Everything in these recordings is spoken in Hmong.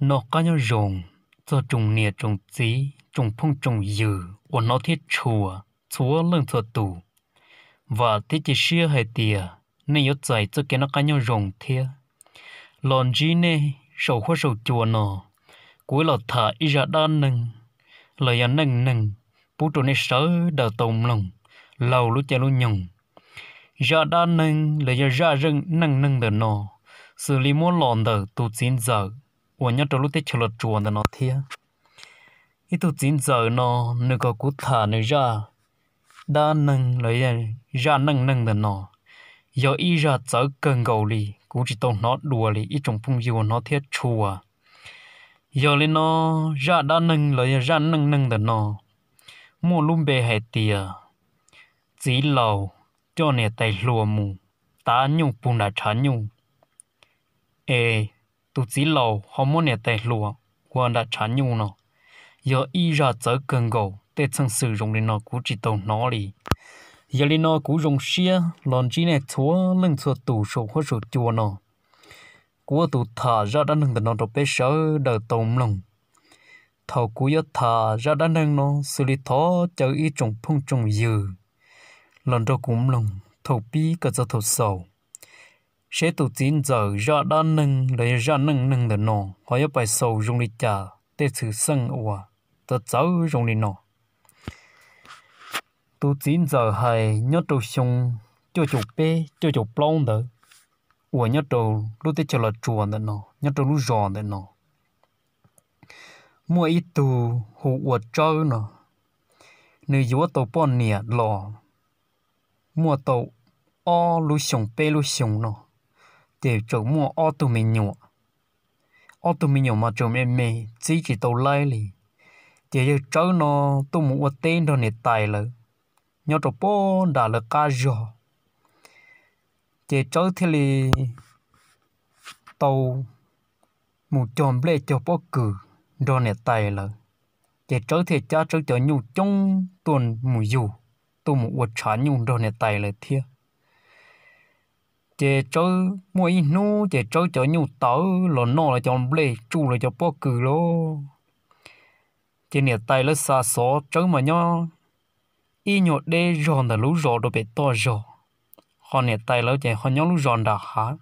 Noj qab nyob zoo txog tsoom niam tsoom txiv, tsoom phooj tsoom ywg uas hnov thiab tshua txhua leej txhua tus. Vam thiab cia siab hais tias nej yuav txais txoj kev noj qab nyob zoo thiab. Los ntsib nej saum huab saum cua no, kuv los tham ib zaj dab neeg los yog neej neeg pub rau nej sawv daws tau mloog laug lub caij lub nyoog. Zaj dab neeg los yog zaj neej neeg ntawm no xws li muab los ntawm tus txiv ntxawm uas nyob rau lub teb chaws Los Tsuas ntawm no thiab. Ib tug txiv ntxawm no, nws kom kuv tham nws zaj dab neeg los yog zaj neej neeg ntawm no, yog ib zaj txawv kawg nkaus li, kuv tsis tau hnov dua li ib tsoom phooj ywg hnov thiab tshua. Yog li no, zaj dab neeg los yog zaj neej neeg ntawm no muaj lub npe hais tias txiv laus coj niam tais hluas mus tav nyuj puag nram tshav nyuj, es tus txiv laus ho muab niam tais hluas ua nram tshav nyuj no, yog ib zaj txawv kawg nkaus. Tej txheej xwm zoo li no kuv tsis tau hnov li. Yog li no kuv zoo siab los ntsib nej txhua leej txhua tus saum huab saum cua no. Kuv ua tus tham zaj dab neeg ntawm no rau peb sawv daws tau mloog. Thaum kuv yuav tham zaj dab neeg no, xws li thov caw ib tsoom phooj tsoom ywg los nrog kuv mloog thaum pib kom txog thaum xaus, seb tus txiv ntxawm zaj dab neeg los yog zaj neej neeg ntawm no ho yuav pais xaus zoo li cas, tej txheej xwm uas txawv txawv zoo li no. Tus txiv ntxawm hais nyob rau xyoo cuaj caum peb cuaj caum plaub ntawd, uas nyob rau lub teb chaws Los Tsuas ntawm no, nyob rau lub zos ntawm no, muaj ib tug hu ua Tsawb no, nws yuav tau poj niam los muaj tau ob lub xyoos peb lub xyoos no, ces txawm muaj ob tug me nyuam. Ob tug me nyuam mas tseem me me txib tsis tau laib li. Ces yawg Tsawb no tuaj mus ua teb nrog niam tais lawv nyob rau pem nram lawv qab zog. Ces Tsawb thiaj li tau mus cog nplej cog pob kws nrog niam tais lawv. Ces Tsawb thiaj cab Tsawb cov nyuj coob tuaj mus yug, tuaj mus ua tshav nyuj nrog niam tais lawv thiab. Ces Tsawb muaj ib hnub ces Tsawb cov nyuj tawv los noj lawv cov nplej, tsuj lawv cov pob kws lawm. Ces niam tais lawv xa xov, Tsawb mas nyob ib nyuag deb zog ntawm lub zos rau pem toj zog, ho niam tais lawv ces ho nyob lub zos nram hav.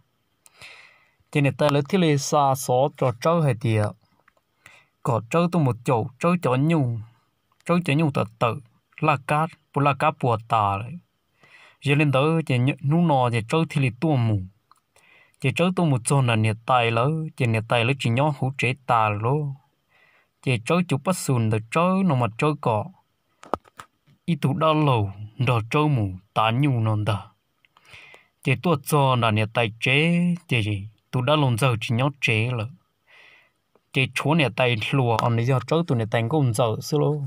Ces niam tais lawv thiaj li xa xov rau Tsawb hais tias kom Tsawb tuaj mus caum Tsawb cov nyuj, Tsawb cov nyuj tawm tawm, laj kab puas laj kab puas tas lawm. Yog li ntawd ces hnub no ces Tsawb thiaj li tuaj mus. Ces Tsawb tuaj mus txog nram niam tais lawv ces niam tais lawv tsis nyob hauv tsev tas lawm lauj. Ces Tsawb cov pab xus ntawm Tsawb no mas Tsawb kom ib tug dab laug nrog Tsawb mus tav nyuj no ntag. Ces tuaj txog nram niam tais tsev ces tus dab laug ntxawg tsis nyob tsev lawm. Ces tshuav niam tais hluas, nws yog Tsawb tus niam tais nkauj ntxawm xwb lauj,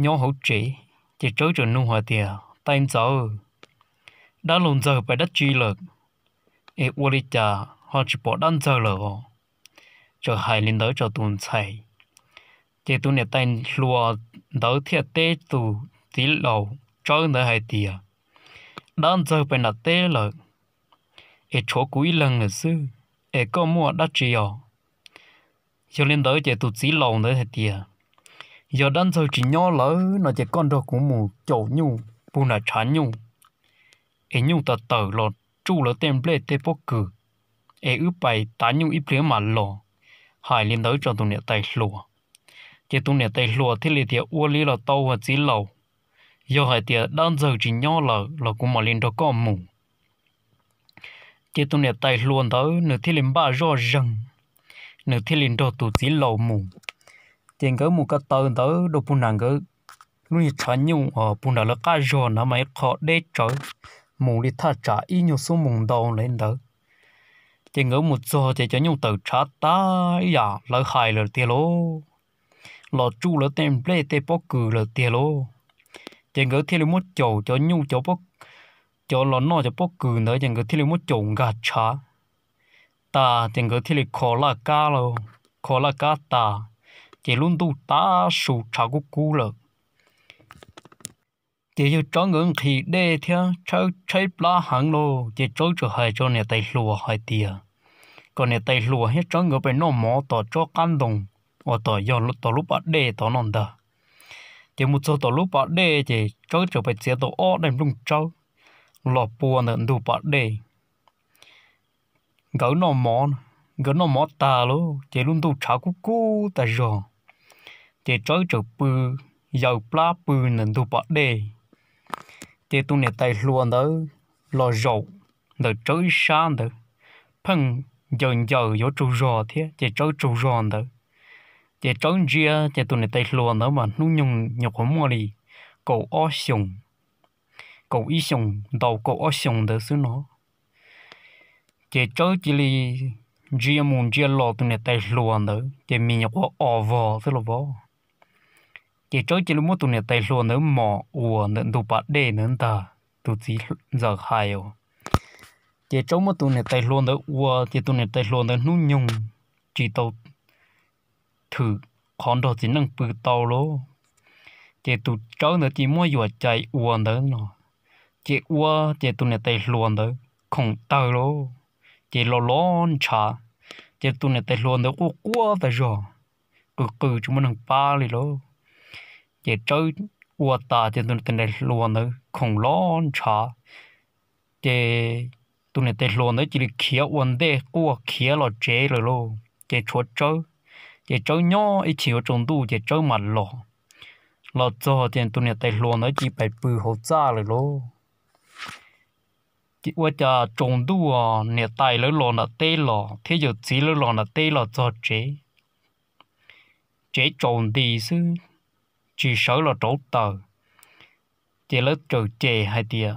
nyob hauv tsev. Ces Tsawb txawm nug hais tias, Tais ntxawm, dab laug ntxawg pais dab tsi lawm es ua li cas ho tsis pom dab ntxawg lawm os? Txawm hais li ntawd rau tus ntxhais. Ces tus niam tais hluas ntawd thiaj teb tus txiv laus Tsawb ntawd hais tias, Dab ntxawg pais nram teb lawm, es tshuav kuv ib leeg lawm xwb, es koj muaj dab tsi os? Yog li ntawd ces tus txiv laus ntawd hais tias, Yog dab ntxawg tsis nyob lawm no ces koj nrog kuv mus caum nyuj puag nram tshav nyuj, es nyuj tawm tawm los tsuj lawv tej nplej tej pob kws, es wb pais tav nyuj ib pliag mam los. Hais li ntawd rau tus niam tais hluas. Ces tus niam tais hluas thiaj li tias, Ua li los tau, txiv laus, yog hais tias dab ntxawg tsis nyob lawm los kuv mam li nrog koj mus. Ces tus niam tais hluas ntawd nws thiaj li npaj zoj zeeg, nws thiaj li nrog tus txiv laus mus. Ces nkawd mus ko taw ntawd rau puag nram nkawd lub niag tshav nyuj uas puag nram lawv qab zog na mas ib qho deb tsawv, mus li thaj tsam ib nyuag xuab moos ntau li ntawd. Ces nkawd mus txog ces cov nyuj tawm tshav tag ib yam lawv hais lawm tiag lauj, los tsuj lawv tej nplej tej pob kws lawm tiag lauj. Ces nkawd thiaj li muab caum cov nyuj, cov los noj cov pob kws ntawd ces nkawd thiaj li muab caum nkag tshav tas ces nkawd thiaj li kho laj kab, kho laj kab tas, ces lub ntuj tav su tshav kub kub lawm. Ces yawg Tsawb nkawd nqhis dej thiab tshaib plab heev lauj, ces Tsawb txawm hais rau niam tais hluas hais tias, kom niam tais hluas thiab Tsawb nkawd pem noj mov tom tsob qab ntoo uas tom yog tom lub pas dej tod no ntag. Ces mus txog tom lub pas dej ces Tsawb txawm pem txiav tau ob daim nplooj tsawb los pua ntawm ntug pas dej. Nkawd noj mov, nkawd noj mov tag lawm ces lub ntuj tshav kub kub tas zog, ces Tsawb txawm pw, yaws plab pw ntawm ntug pas dej. Ces tus niam tais hluas ntawd los zaum ntawm Tsawb ib sab ntawd, pheej ncaws ncaws yuav tsaug zog thiab ces Tsawb tsaug zog ntawd. Ces Tsawb ntsia ces tus niam tais hluas ntawd mas hnub nyoog nyuam qhuav muaj li kaum ob xyoos, kaum ib xyoos ntau kaum ob xyoos ntawd xwb no. Ces Tsawb cia li ntsia mus ntsia los tus niam tais hluas ntawd ces mis nyuam qhuav os vog xwb los vov. Ces Tsawb cia li muab tus niam tais hluas ntawd mos ua ntawm ntug pas dej ntawd ntag, tus txiv ntxawm hais os. Ces Tsawb muab tus niam tais hluas ntawd ua ces tus niam tais hluas ntawd hnub nyoog tsis tau thwm qhov nrog txiv neej pw tau lauj. Ces tus Tsawb ntawd cia li muab yuam cais ua ntawd no, ces ua ces tus niam tais hluas ntawd khoom tawg lauj, ces los los ntshav, ces tus niam tais hluas ntawd quaj quaj tas zog, qw qw tsis muaj neeg pab li lauj. Ces Tsawb ua tas ces tus niam tais hluas ntawd khoom los ntshav, ces tus niam tais hluas ntawd cia li khiav ua ntej quaj khiav los tsev lawm lauj. Ces tshuav Tsawb, ces Tsawb nyob ib chim yuav tsaus ntuj ces Tsawb mam los. Los txog ces tus niam tais hluas ntawd cia li pais pw hauv txaj lawm lauj. Ces ua cas tsaus ntuj niam tais lawv los nram teb los thiab yawm txiv lawv los nram teb los txog tsev, tsev tsaus nti xwb, tsis sawv los rauv taws. Ces lawv txawm cem hais tias,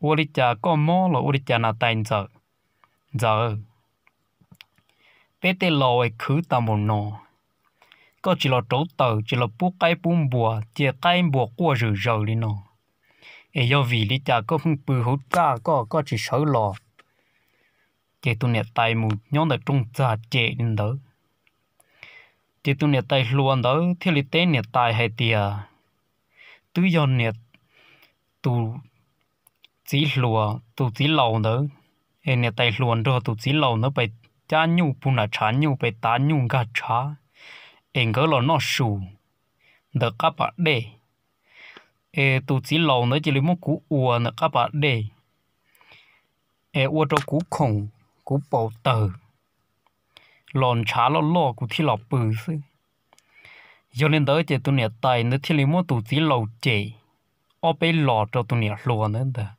ua li cas koj mob los ua li cas niam tais ntxawm, ntxawm, peb tej laus es khwv tas npaum no, koj tsis los rauv taws tsis los pub qaib pub npua cia qaib npua quaj zawm zaws li no, es yog vim li cas koj pheej pw hauv txaj koj koj tsis sawv los? Ces tus niam tais mus nyob ntawm rooj txag cem li ntawd. Ces tus niam tais hluas ntawd thiaj li teb niam tais hais tias, twb yog niam, tus txiv hluas tus txiv laus ntawd, es niam tais hluas nrog tus txiv laus ntawd pais cab nyuj puag nram tshav nyuj pais tav nyuj nkag tshav, es nkawd los noj su ntawm qab pas dej, es tus txiv laus ntawd cia li muab kuv ua ntawm qab pas dej, es ua rau kuv khoom, kuv paum tawg, los ntshav loj loj kuv thiaj los pw xwb. Yog li ntawd ces tus niam tais ntawd thiaj li muab tus txiv laus cem ob peb los rau tus niam hluas ntawd ntag,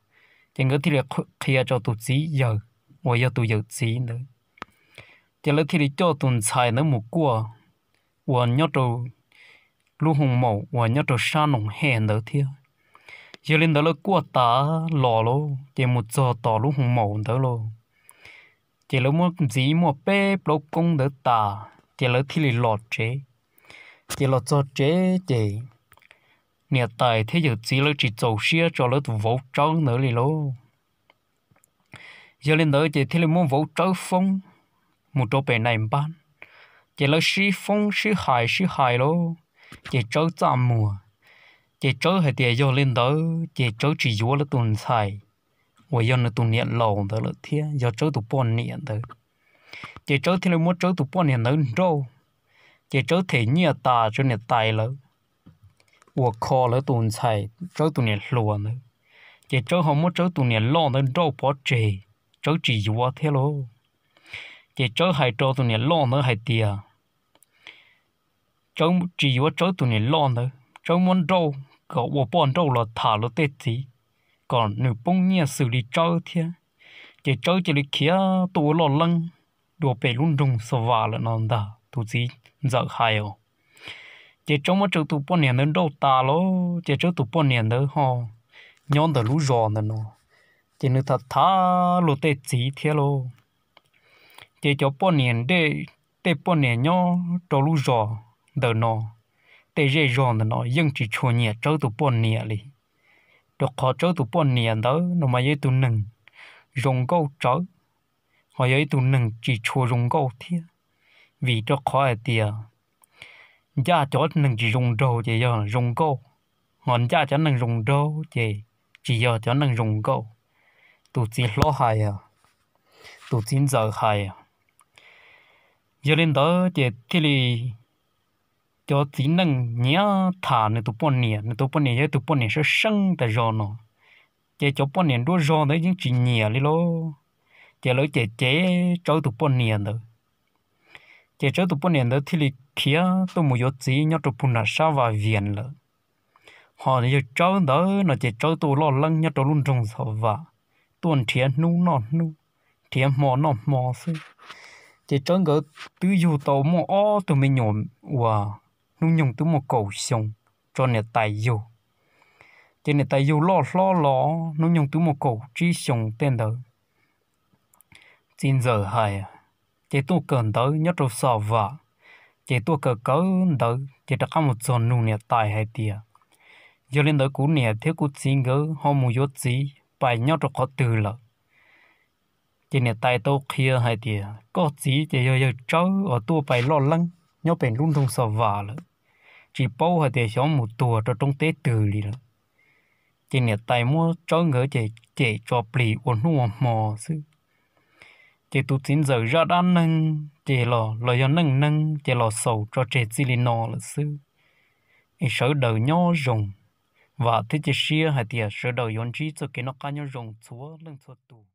ces nkawd thiaj li qhia rau tus txiv yawg uas yog tus yawm txiv ntawd, ces lawv thiaj li coj tus ntxhais ntawd mus kuaj uas nyob rau lub hoo maum uas nyob rau sab noo hej ntawd thiab. Yog li ntawd lawv kuaj tas los lauj, ces mus txog tom lub hoo maum ntawd lauj, ces lawv muab ntxiv muaj peb plaub koob ntawd tas, ces lawv thiaj li los tsev. Ces los txog tsev ces niam tais thiab yawm txiv lawv tsis txaus siab tso lawv tus vauv tsawb ntawd li lauj. Yog li ntawd ces thiaj li muab vauv tsawb foob mus rau pem nais npab, ces lawv sib foob sib hais sib hais lauj, ces tsawb txaj muag. Ces tsawb hais tias yog li ntawd ces tsawb tsis yuav lawv tus ntxhais uas yog nws tus niam laus ntawd lawm thiab yog tsawb tus poj niam ntawd. Ces tsawb thiaj li muab tsawb tus poj niam ntawd nrauj, ces tsawb them nyiaj tas tsawb niam tais lawv uas kho lawv tus ntxhais tsawb tus niam hluas ntawd, ces tsawb ho muab tsawb tus niam loj ntawd nrauj pov tseg, tsawb tsis yuav thiab lauj. Ces tsawb hais rau tus niam loj ntawd hais tias, tsawb tsis yuav tsawb tus niam loj ntawd, tsawb muab nrauj kom ua poj nrauj los tham luag tej txiv, kom nws poob nyiaj xws li tsawb thiab. Ces tsawb cia li khiav tuaj ua loj leeb dua pem lub nroog Xa Vas lawm no ntag, tus txiv ntxawm hais os. Ces tsawb muab tsawb tus poj niam ntawd nrauj tas lauj, ces tsawb tus poj niam ntawd ho nyob ntawm lub zos ntawm no, ces nws tham tham luag tej txiv thiab lauj. Ces cov poj niam, tej poj niam nyob rau lub zos ntawm no, tej zej zog ntawm no yeej tsis tshua nyiam tsawb tus poj niam li, rau qhov tsawb tus poj niam ntawd no mas yog ib tug neeg zoo nkauj tsawv, ho yog ib tug neeg tsis tshua zoo nkauj thiab. Vim rau qhov hais tias ncaj cov neeg tsis zoo nraug ces yog zoo nkauj, ho ncaj cov neeg zoo nraug ces tsis yog cov neeg zoo nkauj. Tus txiv hlob hais, tus txiv ntxawm hais, Yog li ntawd ces thiaj li cov txiv neej nyiam tham nws tus poj niam, nws tus poj niam yog ib tug poj niam sab seeb tas zog no. Ces cov poj niam nruab zog ntawd yeej tsis nyiam li lauj. Ces lawv cem cem Tsawb tus poj niam ntawd. Ces Tsawb tus poj niam ntawd thiaj li khiav tuaj mus yuav txiv nyob rau puag nram sab Vaj Vias lawm. Ho yawg Tsawb ntawd no ces Tsawb tuaj ua loj leeb nyob rau lub nroog Xov Vam, tuaj nrhiav hnub noj hnub, nrhiav hmo noj hmo xwb. Ces Tsawb nkawd twb yug tau muaj ob tug me nyuam uas hnub nyoog twb muaj kaum xyoo tso niam tais yug. Ces niam tais yug loj hlob los hnub nyoog twb muaj kaum tsib xyoo tej ntawd. Txiv ntxawm hais, ces tuaj kawm ntawv nyob rau Xov Vam, ces tuaj kawm kawm ntawv ces rov qab mus txog nug niam tais hais tias, yog li ntawd kuv niam thiab kuv txiv nkawd ho mus yuav txiv pais nyob rau qhov twg lawm? Ces niam tais tau qhia hais tias koj txiv ces yog yawg Tsawb uas tuaj pais loj leeb nyob pem lub nroog Xov Vam lawm, tsis paub hais tias xyov mus tuag rau roob teb twg li lawm. Ces niam tais muab Tsawb nkawd ces cem tso plig ua hnub ua hmo xwb. Ces tus txiv ntxawm zaj dab neeg ces los yog neej neeg ces los xaus tso tseg txij li no lawm xwb. Es sawv daws nyob zoo, vam thiab cia siab hais tias sawv daws yuav ntsib txoj kev noj qab nyob zoo txhua leej txhua tus.